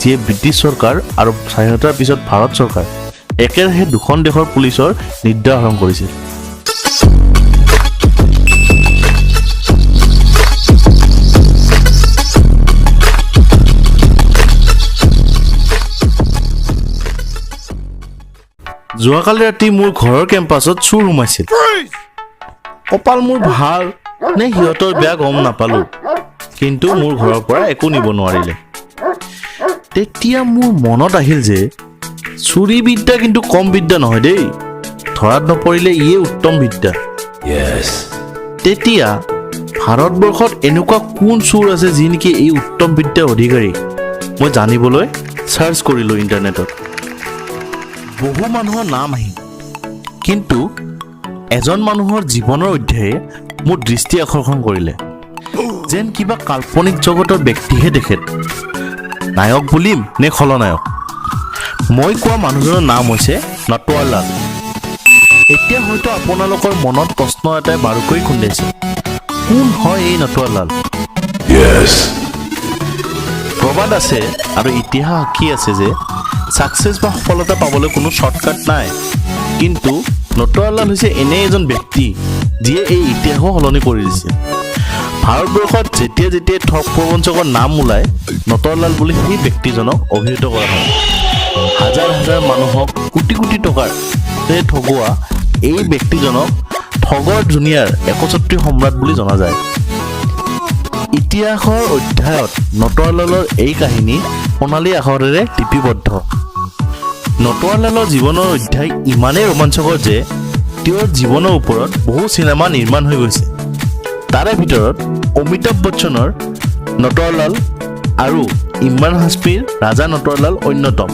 যিয়ে ব্ৰিটিছ চৰকাৰ আৰু স্বাধীনতাৰ পিছত ভাৰত চৰকাৰ একেৰাহে দুখন দেশৰ পুলিচৰ নিদ্ৰা হৰণ কৰিছিল। যোৱাকালি ৰাতি মোৰ ঘৰৰ কেম্পাছত চোৰ সোমাইছিল। কপাল মোৰ ভাল নে সিহঁতৰ বেয়া গম নাপালোঁ, কিন্তু মোৰ ঘৰৰ পৰা একো নিব নোৱাৰিলে। তেতিয়া মোৰ মনত আহিল যে চুৰি বিদ্যা কিন্তু কম বিদ্যা নহয় দেই, ধৰাত নপৰিলে ইয়ে উত্তম বিদ্যা। তেতিয়া ভাৰতবৰ্ষত এনেকুৱা কোন চোৰ আছে যি নেকি এই উত্তম বিদ্যাৰ অধিকাৰী, মই জানিবলৈ চাৰ্চ কৰিলোঁ ইণ্টাৰনেটত। বহু মানুহৰ নাম আহিল, কিন্তু এজন মানুহৰ জীৱনৰ অধ্যায়ে মোৰ দৃষ্টি আকৰ্ষণ কৰিলে। যেন কিবা কাল্পনিক জগতৰ ব্যক্তিহে তেখেত, নায়ক বুলিম নে খলনায়ক? মই কোৱা মানুহজনৰ নাম হৈছে নটোৱাৰলাল। এতিয়া হয়তো আপোনালোকৰ মনত প্ৰশ্ন এটাই বাৰুকৈ খুন্দাইছে, কোন হয় এই নটোৱাৰলাল? প্ৰবাদ আছে আৰু ইতিহাস সাক্ষী আছে যে ছাকচেছ বা সফলতা পাবলৈ কোনো শ্বৰ্টকাট নাই। কিন্তু নটোৱাৰলাল হৈছে এনে এজন ব্যক্তি যিয়ে এই ইতিহাসো সলনি কৰি দিছে। ভাৰতবৰ্ষত যেতিয়া যেতিয়াই ঠগ প্ৰবঞ্চকৰ নাম ওলায়, নটোৱাৰলাল বুলি সেই ব্যক্তিজনক অভিহিত কৰা হয়। হাজাৰ হাজাৰ মানুহক কোটি কোটি টকাৰ ঠগোৱা এই ব্যক্তিজনক ঠগৰ দুনিয়াৰ একছত্ৰী সম্ৰাট বুলি জনা যায়। ইতিহাসৰ অধ্যায়ত নটোৱাৰলালৰ এই কাহিনী সোণালী আখৰেৰে লিপিবদ্ধ। নটোৱাৰলালৰ জীৱনৰ অধ্যায় ইমানেই ৰোমাঞ্চকৰ যে তেওঁৰ জীৱনৰ ওপৰত বহু চিনেমা নিৰ্মাণ হৈ গৈছে। তাৰে ভিতৰত অমিতাভ বচ্চনৰ নটোৱাৰলাল আৰু ইমৰান হাছমিৰ ৰাজা নটোৱাৰলাল অন্যতম।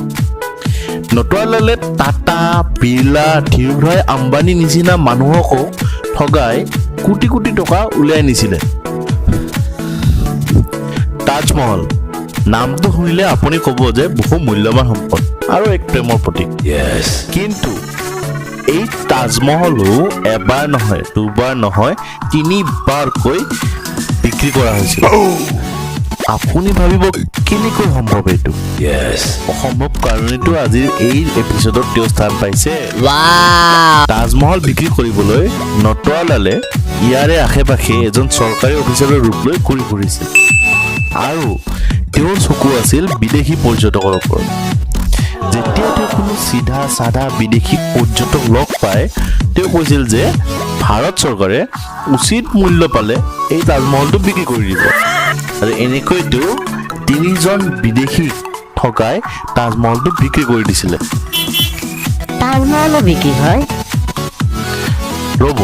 নটোৱাৰলালে টাটা, বিৰলা, ধীৰুভাই আম্বানী নিচিনা মানুহকো ঠগাই কোটি কোটি টকা উলিয়াই নিছিলে। তাজমহল নামটো শুনিলে আপুনি ক'ব যে বহু মূল্যৱান সম্পদ আৰু এক প্ৰেমৰ প্ৰতীক। কিন্তু এই তাজমহলো এবাৰ নহয়, দুবাৰ নহয়, তিনিবাৰকৈ বিক্ৰী কৰা হৈছিল। আপুনি ভাবিব কেনেকৈ সম্ভৱ এইটো? অসম্ভৱ কাৰণেতো আজিৰ এই এপিছডত তেওঁ স্থান পাইছে। তাজমহল বিক্ৰী কৰিবলৈ নটোৱাৰলালে ইয়াৰে আশে পাশে এজন চৰকাৰী অফিচাৰৰ ৰূপ লৈ ঘূৰি ফুৰিছিল আৰু তেওঁৰ চকু আছিল বিদেশী পৰ্যটকৰ ওপৰত। যেতিয়া তেওঁ কোনো চিধা চাধা বিদেশী পৰ্যটক লগ পায়, তেওঁ কৈছিল যে ভাৰত চৰকাৰে উচিত মূল্য পালে এই তাজমহলটো বিক্ৰী কৰি দিব। আৰু এনেকৈ তেওঁ তিনিজন বিদেশীক ঠগাই তাজমহলটো বিক্ৰী কৰি দিছিলে। তাজমহলো বিক্ৰী হয়? ৰ'ব,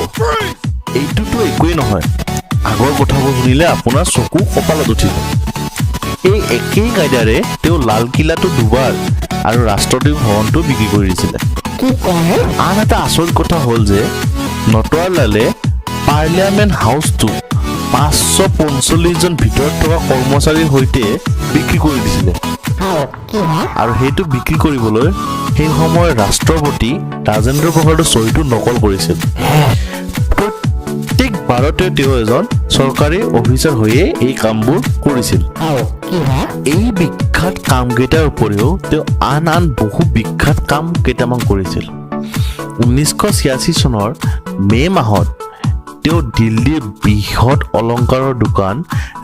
এইটোতো একোৱেই নহয়। আগৰ কথাবোৰ শুনিলে আপোনাৰ চকু কপালত উঠিব। এই একেই কায়দাৰে তেওঁ লালকিল্লাটো দুবাৰ আৰু ৰাষ্ট্ৰপতি ভৱনটো বিক্ৰী কৰি দিছিলে। কি কয়? আন এটা আচৰিত কথা হ'ল যে নটোৱাৰলালে পাৰ্লিয়ামেণ্ট হাউচটো 545জন ভিতৰত থকা কৰ্মচাৰীৰ সৈতে বিক্ৰী কৰি দিছিলে। আৰু সেইটো বিক্ৰী কৰিবলৈ সেই সময়ৰ ৰাষ্ট্ৰপতি ৰাজেন্দ্ৰ প্ৰসাদৰ চহীটো নকল কৰিছিল। প্ৰত্যেক বাৰতে তেওঁ এজন চৰকাৰী অফিচাৰ হৈয়ে এই কামবোৰ কৰিছিল। এই বিখ্যাত কামকেইটাৰ উপৰিও তেওঁ আন আন বহু বিখ্যাত কাম কেইটামান কৰিছিল। 1986 চনৰ মে' মাহত তেওঁ দিল্লীৰ বৃহৎ অলংকাৰৰ দোকান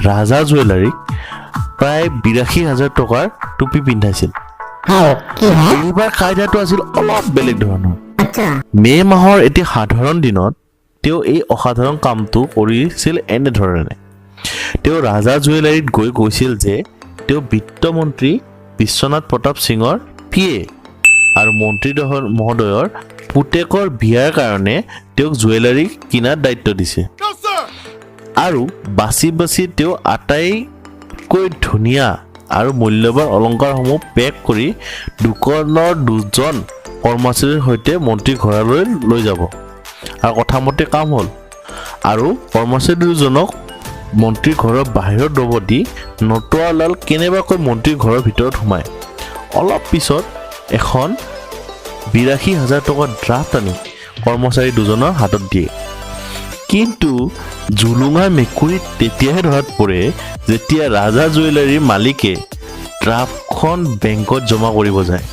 ৰাজা জুৱেলাৰীক প্ৰায় 82,000 টকাৰ টুপি পিন্ধাইছিল। এইবাৰ কায়দাটো আছিল অলপ বেলেগ ধৰণৰ। মে' মাহৰ এটি সাধাৰণ দিনত তেওঁ এই অসাধাৰণ কামটো কৰিছিল এনেধৰণে। তেওঁ ৰাজা জুৱেলাৰীত গৈ কৈছিল যে তেওঁ বিত্তমন্ত্ৰী বিশ্বনাথ প্ৰতাপ সিঙৰ পি এ আৰু মন্ত্ৰী মহোদয়ৰ পুতেকৰ বিয়াৰ কাৰণে তেওঁক জুৱেলাৰী কিনাৰ দায়িত্ব দিছে। আৰু বাছি বাছি তেওঁ আটাইতকৈ ধুনীয়া আৰু মূল্যৱান অলংকাৰসমূহ পেক কৰি দোকানৰ দুজন কৰ্মচাৰীৰ সৈতে মন্ত্ৰীৰ ঘৰলৈ লৈ যাব। আৰু কথামতে কাম হ'ল আৰু কৰ্মচাৰী দুজনক মন্ত্ৰীৰ ঘৰৰ বাহিৰত ৰ'ব দি নটোৱাৰলাল কেনেবাকৈ মন্ত্ৰীৰ ঘৰৰ ভিতৰত সোমায়। অলপ পিছত এখন 82,000 টকাৰ ড্ৰাফ্ট আনি কৰ্মচাৰী দুজনৰ হাতত দিয়ে। কিন্তু জুলুঙা মেকুৰী তেতিয়াহে ধৰাত পৰে যেতিয়া ৰাজা জুৱেলাৰীৰ মালিকে ড্ৰাফ্টখন বহুখন বেংকত জমা কৰিব যায়।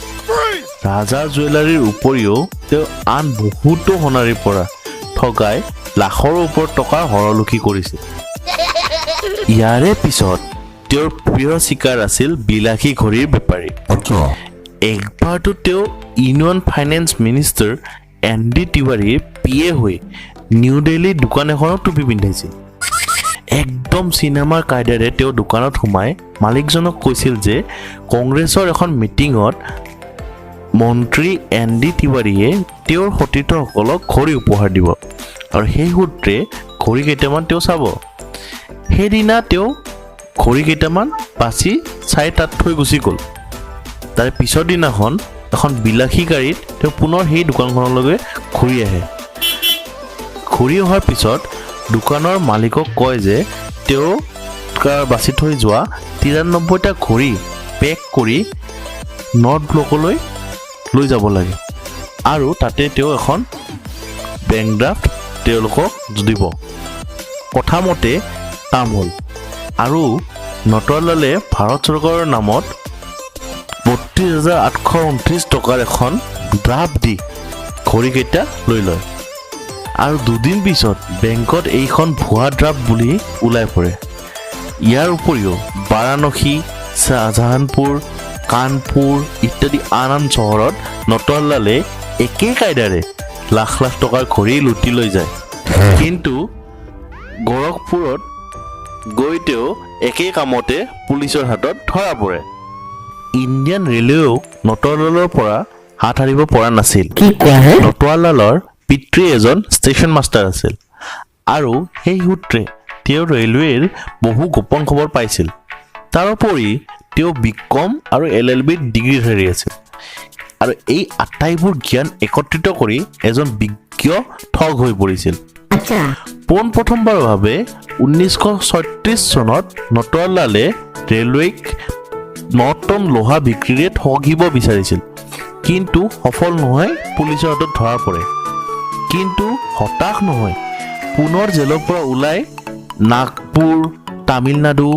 ৰাজা জুৱেলাৰীৰ উপৰিও তেওঁ আন বহুতো সোণাৰীৰ পৰা ঠগাই লাখৰো ওপৰত টকা হৰলুকি কৰিছিল। ইয়াৰে পিছত তেওঁৰ প্ৰিয় চিকাৰ আছিল বিলাসী ঘড়ীৰ বেপাৰী। একবাৰতো তেওঁ union finance minister N D তিৱাৰীৰ পি এ হৈ নিউ দিল্লীৰ দোকান এখনত টুপি পিন্ধাইছিল। একদম চিনেমাৰ কায়দাৰে তেওঁ দোকানত সোমাই মালিকজনক কৈছিল যে কংগ্ৰেছৰ এখন মিটিঙত মন্ত্ৰী এন ডি তিৱাৰীয়ে তেওঁৰ সতীৰ্থসকলক ঘড়ী উপহাৰ দিব আৰু সেই সূত্ৰে ঘড়ী কেইটামান তেওঁ চাব। সেইদিনা তেওঁ ঘড়ী কেইটামান বাছি চাই তাত থৈ গুচি গ'ল। তাৰে পিছৰ দিনাখন এখন বিলাসী গাড়ীত তেওঁ পুনৰ সেই দোকানখনলৈকে ঘূৰি আহে। ঘূৰি অহাৰ পিছত দোকানৰ মালিকক কয় যে তেওঁ বাছি থৈ যোৱা 93টা ঘড়ী পেক কৰি নৰ্থ ব্লকলৈ লৈ যাব লাগে আৰু তাতে তেওঁ এখন বেংক ড্ৰাফ্ট তেওঁলোকক দিব। কথামতে কাম হ'ল আৰু নটৱাৰলালে ভাৰত চৰকাৰৰ নামত 32,829 টকাৰ এখন ড্ৰাফ্ট দি ঘড়ীকেইটা লৈ লয় আৰু দুদিন পিছত বেংকত এইখন ভুৱা ড্ৰাফ্ট বুলি ওলাই পৰে। ইয়াৰ উপৰিও বাৰাণসী, শ্বাহজাহানপুৰ, কানপুৰ ইত্যাদি আন আন চহৰত নটৱাৰলালে একেই কায়দাৰে লাখ লাখ টকাৰ ঘড়ী লুটি লৈ যায়। কিন্তু গোৰখপুৰত গৈ তেওঁ একেই কামতে পুলিচৰ হাতত ধৰা পৰে। ইণ্ডিয়ান ৰেলৱেও নটৱাৰলালৰ পৰা হাত সাৰিব পৰা নাছিল। কি কোৱা হে? নটৱাৰলালৰ পিতৃ এজন ষ্টেচন মাষ্টাৰ আছিল আৰু সেই সূত্ৰে তেওঁ ৰেলৱেৰ বহু গোপন খবৰ পাইছিল। তাৰোপৰি তেওঁ বি কম আৰু এল এল বিৰ ডিগ্ৰীধাৰী আছিল আৰু এই আটাইবোৰ জ্ঞান একত্ৰিত কৰি এজন বিজ্ঞ ঠগ হৈ পৰিছিল। পোনপ্ৰথমবাৰৰ বাবে 1936 চনত নটৱাৰলালে ৰেলৱেক 9 টন লোহা বিক্ৰীৰে ঠগিব বিচাৰিছিল, কিন্তু সফল নহয়, পুলিচৰ হাতত ধৰা পৰে। কিন্তু হতাশ নহয় পুনৰ জেলৰ পৰা ওলাই নাগপুৰ, তামিলনাডু,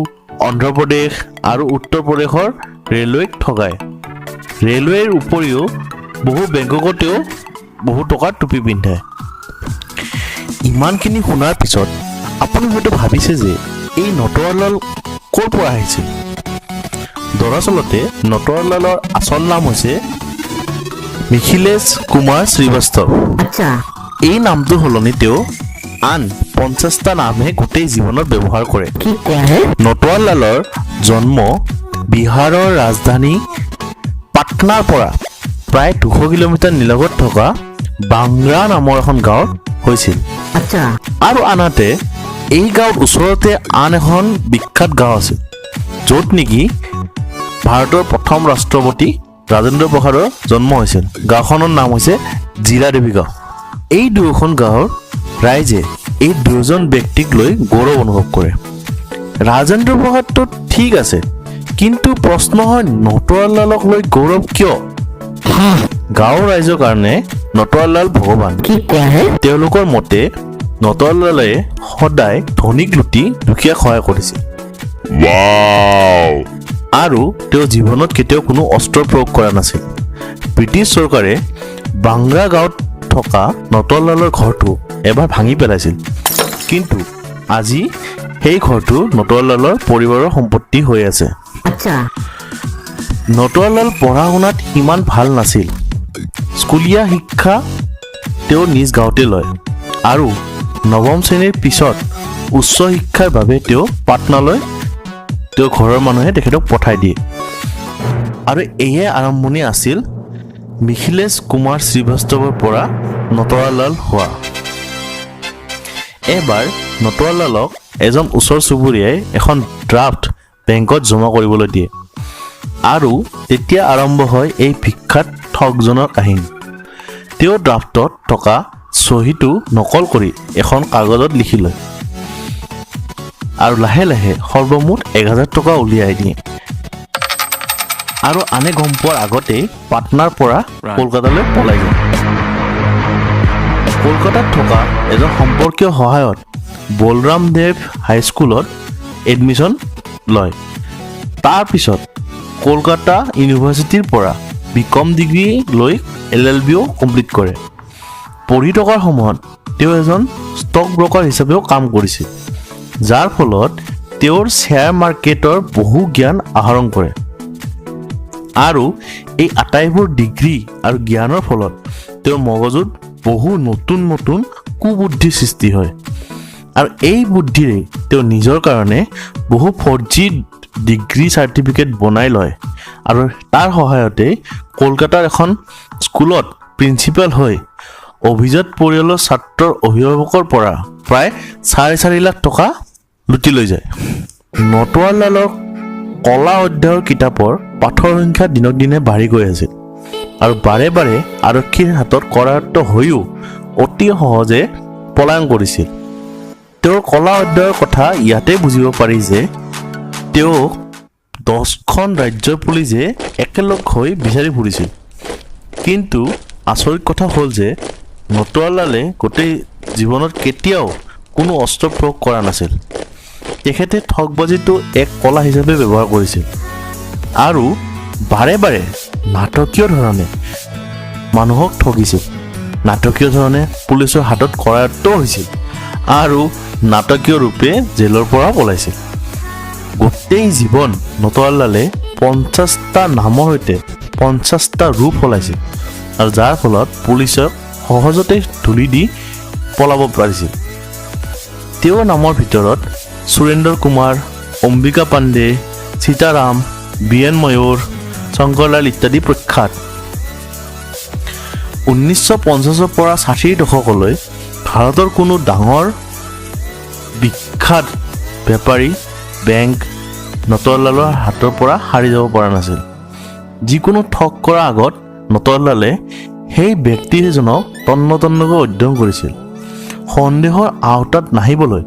অন্ধ্ৰপ্ৰদেশ আৰু উত্তৰ প্ৰদেশৰ ৰেলৱেক ঠগায়। ৰেলৱেৰ উপৰিও বহু বেংকতো তেওঁ বহু টকাৰ টুপি পিন্ধায়। ইমানখিনি শুনাৰ পিছত আপুনি হয়তো ভাবিছে যে এই নটৱাৰলাল ক'ৰ পৰা আহিছিল। দৰাচলতে নটৱাৰলালৰ আচল নাম হৈছে মিথিলেশ কুমাৰ শ্ৰীবাস্তৱ। এই নামটোৰ সলনি তেওঁ আন 50টা নামহে গোটেই জীৱনত ব্যৱহাৰ কৰে। কি কোৱা হে? নটৱাৰলালৰ জন্ম বিহাৰৰ ৰাজধানী পাটনাৰ পৰা প্ৰায় 200 কিলোমিটাৰ নিলগত থকা বাংৰা নামৰ এখন গাঁৱত হৈছিল। আৰু আনহাতে এই গাঁৱৰ ওচৰতে আন এখন বিখ্যাত গাঁও আছিল, য'ত নেকি ভাৰতৰ প্ৰথম ৰাষ্ট্ৰপতি ৰাজেন্দ্ৰ প্ৰসাদৰ জন্ম হৈছিল। গাঁওখনৰ নাম হৈছে জিৰা দেৱী গাঁও। এই দুয়োখন গাঁৱৰ ৰাইজে এই দুয়োজন ব্যক্তিক লৈ গৌৰৱ অনুভৱ কৰে। ৰাজেন্দ্ৰ প্ৰসাদটো ঠিক আছে, কিন্তু প্ৰশ্ন হয়, নটৱাৰলালক লৈ গৌৰৱ কিয়? গাঁৱৰ ৰাইজৰ কাৰণে নটৱাৰলাল ভগৱান। কি কোৱা হে? তেওঁলোকৰ মতে নটৱাৰলালে সদায় ধনীক লুটি দুখীয়াক সহায় কৰিছিল আৰু তেওঁ জীৱনত কেতিয়াও কোনো অস্ত্ৰ প্ৰয়োগ কৰা নাছিল। ব্ৰিটিছ চৰকাৰে বাংৰা গাঁৱত থকা নটৱাৰলালৰ ঘৰটো এবাৰ ভাঙি পেলাইছিল, কিন্তু আজি সেই ঘৰটো নটৱাৰলালৰ পৰিবাৰৰ সম্পত্তি হৈ আছে। নটৱাৰলাল পঢ়া শুনাত সিমান ভাল নাছিল। স্কুলীয়া শিক্ষা তেওঁ নিজ গাঁৱতে লয় আৰু নৱম শ্ৰেণীৰ পিছত উচ্চ শিক্ষাৰ বাবে তেওঁ পাটনালৈ তেওঁ ঘৰৰ মানুহে তেখেতক পঠাই দিয়ে আৰু এয়ে আৰম্ভণি আছিল মিথিলেশ কুমাৰ শ্ৰীবাস্তৱৰ পৰা নটৱাৰলাল হোৱা। এবাৰ নটৱাৰলালক এজন ওচৰ চুবুৰীয়াই এখন ড্ৰাফ্ট বেংকত জমা কৰিবলৈ দিয়ে আৰু তেতিয়া আৰম্ভ হয় এই বিখ্যাত ঠগজনৰ কাহিনী। তেওঁ ড্ৰাফ্টত থকা চহীটো নকল কৰি এখন কাগজত লিখি লয় আৰু লাহে লাহে সৰ্বমুঠ 1000 টকা উলিয়াই দিয়ে আৰু আনে গম পোৱাৰ আগতেই পাটনাৰ পৰা কলকাতালৈ পলাই যায়। কলকাতাত থকা এজন সম্পৰ্কীয় সহায়ত বলৰাম দেৱ হাইস্কুলত এডমিশ্যন লয়। তাৰপিছত কলকাতা ইউনিভাৰ্চিটিৰ পৰা বি কম ডিগ্ৰী লৈ এল এল বিও কমপ্লিট কৰে। পঢ়ি থকাৰ সময়ত তেওঁ এজন ষ্টক ব্ৰকাৰ হিচাপেও কাম কৰিছিল, যাৰ ফলত তেওঁৰ শ্বেয়াৰ মাৰ্কেটৰ বহু জ্ঞান আহৰণ কৰে। আৰু এই আটাইবোৰ ডিগ্ৰী আৰু জ্ঞানৰ ফলত তেওঁৰ মগজুত বহু নতুন নতুন কুবুদ্ধিৰ সৃষ্টি হয় আৰু এই বুদ্ধিৰে তেওঁ নিজৰ কাৰণে বহু ফৰ্জি ডিগ্ৰী চাৰ্টিফিকেট বনাই লয় আৰু তাৰ সহায়তে কলকাতাৰ এখন স্কুলত প্ৰিন্সিপাল হৈ অভিজাত পৰিয়ালৰ ছাত্ৰৰ অভিভাৱকৰ পৰা প্ৰায় 4.5 লাখ টকা লুটি লৈ যায়। নটোৱাৰলালৰ কলা অধ্যায়ৰ কিতাপৰ পাঠৰ সংখ্যা দিনক দিনে বাঢ়ি গৈ আছিল আৰু বাৰে বাৰে আৰক্ষীৰ হাতত কৰায়ত্ব হৈও অতি সহজে পলায়ন কৰিছিল। তেওঁৰ কলা অধ্যায়ৰ কথা ইয়াতে বুজিব পাৰি যে তেওঁক 10খন ৰাজ্যৰ পুলিচে একেলগ হৈ বিচাৰি ফুৰিছিল। কিন্তু আচৰিত কথা হ'ল যে নটোৱাৰলালে গোটেই জীৱনত কেতিয়াও কোনো অস্ত্ৰ প্ৰয়োগ কৰা নাছিল। তেখেতে ঠগবাজিটো এক কলা হিচাপে ব্যৱহাৰ কৰিছিল আৰু বাৰে বাৰে নাটকীয় ধৰণে মানুহক ঠগিছিল, নাটকীয় ধৰণে পুলিচৰ হাতত কৰায়ত্তও হৈছিল আৰু নাটকীয় ৰূপে জেলৰ পৰাও পলাইছিল। গোটেই জীৱন নটোৱাৰলালে 50টা নামৰ সৈতে 50টা ৰূপ সলাইছিল আৰু যাৰ ফলত পুলিচক সহজতে ধূলি দি পলাব পাৰিছিল। তেওঁৰ নামৰ ভিতৰত সুৰেন্দ্ৰ কুমাৰ, অম্বিকা পাণ্ডে, সীতাৰাম, বি এন ময়ূৰ, শংকৰলাল ইত্যাদি প্ৰখ্যাত। 1950ৰ পৰা 60ৰ দশকলৈ ভাৰতৰ কোনো ডাঙৰ বিখ্যাত বেপাৰী, বেংক নটোৱাৰলালৰ হাতৰ পৰা সাৰি যাব পৰা নাছিল। যিকোনো ঠগ কৰাৰ আগত নটোৱাৰলালে সেই ব্যক্তিজনক তন্ন তন্নকৈ অধ্যয়ন কৰিছিল। সন্দেহৰ আওতাত নাহিবলৈ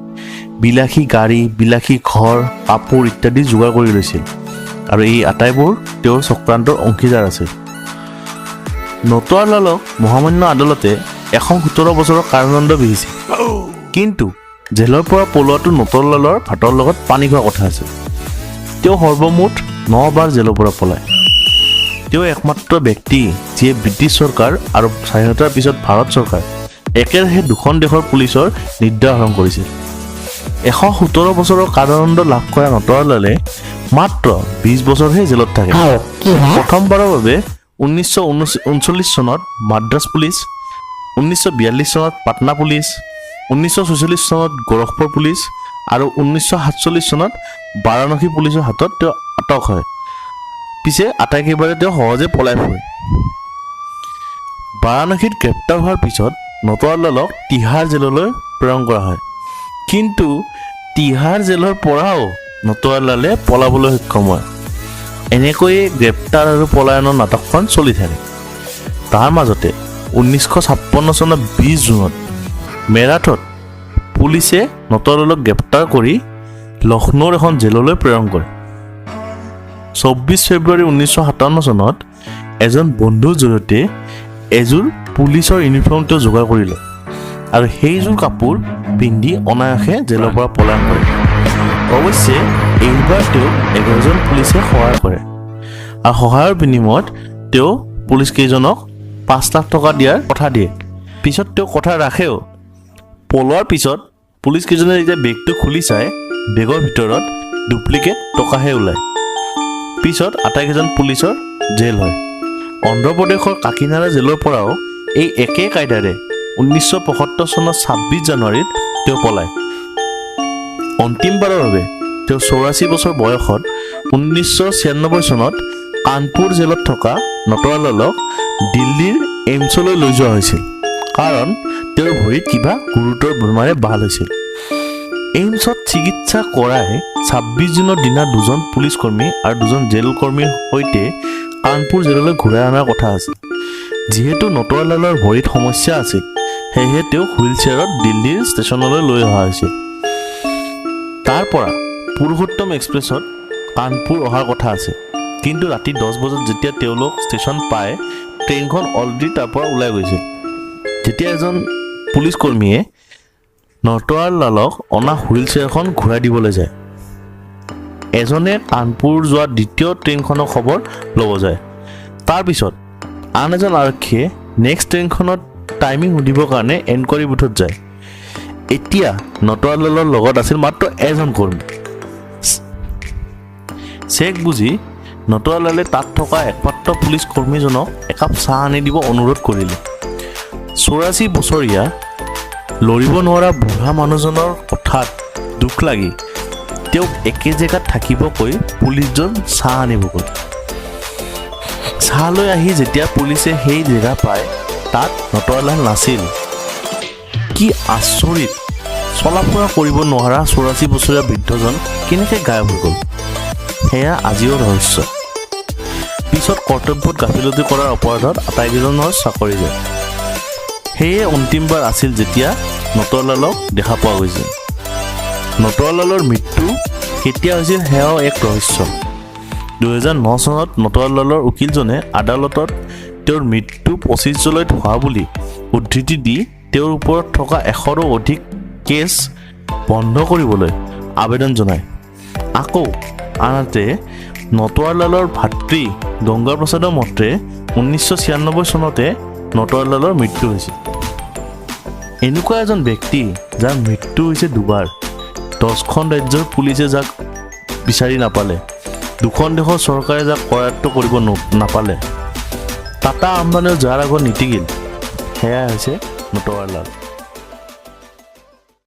বিলাসী গাড়ী, বিলাসী ঘৰ, কাপোৰ ইত্যাদি যোগাৰ কৰি লৈছিল আৰু এই আটাইবোৰ তেওঁৰ চক্ৰান্তৰ অংশীদাৰ আছিল। নটোৱাৰলালক মহামান্য আদালতে 117 বছৰৰ কাৰাদণ্ড বিহিছিল। কিন্তু জেলৰ পৰা পলোৱাটো নটোৱাৰলালৰ ভাতৰ লগত পানী খোৱা কথা আছিল। তেওঁ সৰ্বমুঠ 9 বাৰ জেলৰ পৰা পলায়। তেওঁ একমাত্ৰ ব্যক্তি যিয়ে ব্ৰিটিছ চৰকাৰ আৰু স্বাধীনতাৰ পিছত ভাৰত চৰকাৰ একেৰাহে দুখন দেশৰ পুলিচৰ নিদ্ৰা হৰণ কৰিছিল। 117 বছৰৰ কাৰাদণ্ড লাভ কৰা নটোৱাৰলালে মাত্ৰ 20 বছৰহে জেলত থাকে। আও কি হা? প্ৰথমবাৰৰ বাবে 1939 চনত মাদ্ৰাছ পুলিচ, 1942 চনত পাটনা পুলিচ, 1946 চনত গোৰখপুৰ পুলিচ আৰু 1947 চনত বাৰাণসী পুলিচৰ হাতত তেওঁ আটক হয়। পিছে আটাইকেইবাৰে তেওঁ সহজে পলাই ফুৰে। বাৰাণসীত গ্ৰেপ্তাৰ হোৱাৰ পিছত নটোৱাৰলালক তিহাৰ জেললৈ প্ৰেৰণ কৰা হয়। কিন্তু তিহাৰ জেলৰ পৰাও নটোৱাৰলালে পলাবলৈ সক্ষম হয়। এনেকৈয়ে গ্ৰেপ্তাৰ আৰু পলায়নৰ নাটকখন চলি থাকে। তাৰ মাজতে 1956 চনৰ 20 জুনত মেৰাঠত পুলিচে নটোৱাৰলালক গ্ৰেপ্তাৰ কৰি লক্ষ্ণৌৰ এখন জেললৈ প্ৰেৰণ কৰে। 24 ফেব্ৰুৱাৰী 1957 চনত এজন বন্ধুৰ জৰিয়তে এযোৰ পুলিচৰ ইউনিফৰ্ম তেওঁ যোগাৰ কৰি লয় আৰু সেইযোৰ কাপোৰ পিন্ধি অনায়াসে জেলৰ পৰা পলায়ন কৰে। অৱশ্যে এইবাৰ তেওঁক 11জন পুলিচে সহায় কৰে আৰু সহায়ৰ বিনিময়ত তেওঁ পুলিচকেইজনক 5 লাখ টকা দিয়াৰ কথা দিয়ে। পিছত তেওঁ কথা ৰাখেও। পলোৱাৰ পিছত পুলিচকেইজনে যেতিয়া বেগটো খুলি চায়, বেগৰ ভিতৰত ডুপ্লিকেট টকাহে ওলায়। পিছত আটাইকেইজন পুলিচৰ জেল হয়। অন্ধ্ৰপ্ৰদেশৰ কাকিনাড়া জেলৰ পৰাও এই একে কায়দাৰে 1975 চনৰ 26 জানুৱাৰীত তেওঁ পলায়। অন্তিমবাৰৰ বাবে তেওঁ 84 বছৰ বয়সত 1996 চনত কানপুৰ জেলত থকা নটোৱাৰলালক দিল্লীৰ এইমছলৈ লৈ যোৱা হৈছিল, কাৰণ তেওঁৰ ভৰিত কিবা গুৰুতৰ বেমাৰে বাহ লৈছিল। এইমছত চিকিৎসা কৰাই 26 জুনৰ দিনা দুজন পুলিচ কৰ্মী আৰু দুজন জেল কৰ্মীৰ সৈতে কানপুৰ জেললৈ ঘূৰাই অনাৰ কথা আছিল। যিহেতু নটোৱাৰলালৰ ভৰিত সমস্যা আছিল, সেয়েহে তেওঁক হুইল চেয়াৰত দিল্লীৰ ষ্টেচনলৈ লৈ অহা হৈছিল। তাৰ পৰা পুৰুষোত্তম এক্সপ্ৰেছত কানপুৰ অহাৰ কথা আছিল। কিন্তু ৰাতি 10 বজাত যেতিয়া তেওঁলোক ষ্টেচন পায়, ট্ৰেইনখন অলৰেডি তাৰ পৰা ওলাই গৈছিল। যেতিয়া এজন পুলিচ কৰ্মীয়ে নটোৱাৰলালক অনা হুইল চেয়াৰখন ঘূৰাই দিবলৈ যায় এজনে কানপুৰ যোৱা দ্বিতীয় ট্ৰেইনখনৰ খবৰ ল'ব যায়। তাৰপিছত আন এজন আৰক্ষীয়ে নেক্সট ট্ৰেইনখনত টাইমিং সুধিবৰ কাৰণে এনকুৱাৰী বুথত যায়। এতিয়া নটোৱাৰলালৰ লগত আছিল মাত্ৰ এজন কৰ্মী। চেক বুজি নটোৱাৰলালে তাত থকা একমাত্ৰ পুলিচ কৰ্মীজনক একাপ চাহ আনি দিব অনুৰোধ কৰিলে। 84 বছৰীয়া লৰিব নোৱাৰা বুঢ়া মানুহজনৰ কথাত দুখ লাগি তেওঁক একে জেগাত থাকিব কৈ পুলিচজন চাহ আনিব গ'ল। চাহ লৈ আহি যেতিয়া পুলিচে সেই জেগা পায়, তাত নটোৱাৰলাল নাছিল। কি আচৰিত! চলা ফুৰা কৰিব নোৱাৰা 84 বছৰীয়া বৃদ্ধজন কেনেকৈ গায়ব হৈ গ'ল, সেয়া আজিও ৰহস্য। পিছত কৰ্তব্যত গাফিলতি কৰাৰ অপৰাধত আটাইকেইজনৰ চাকৰি যায়। সেয়ে অন্তিমবাৰ আছিল যেতিয়া নটোৱাৰলালক দেখা পোৱা গৈছিল। নটোৱাৰলালৰ মৃত্যু কেতিয়া হৈছিল, সেয়াও এক ৰহস্য। 2009 চনত নটোৱাৰলালৰ উকিলজনে আদালতত তেওঁৰ মৃত্যু 25 জুলাইত হোৱা বুলি উদ্ধৃতি দি তেওঁৰ ওপৰত থকা 100ৰো অধিক কেছ বন্ধ কৰিবলৈ আবেদন জনায়। আকৌ আনহাতে নটোৱাৰলালৰ ভাতৃ গংগা প্ৰসাদৰ মতে 1996 চনতে নটোৱাৰলালৰ মৃত্যু হৈছিল। এনেকুৱা এজন ব্যক্তি যাৰ মৃত্যু হৈছে দুবাৰ, 10খন ৰাজ্যৰ পুলিচে যাক বিচাৰি নাপালে, দুখন দেশৰ চৰকাৰে যাক কৰায়ত্ব কৰিব নাপালে, টাটা আম্বানীও যাৰ আগত নিটিকিল, সেয়াই হৈছে নটোৱাৰলাল।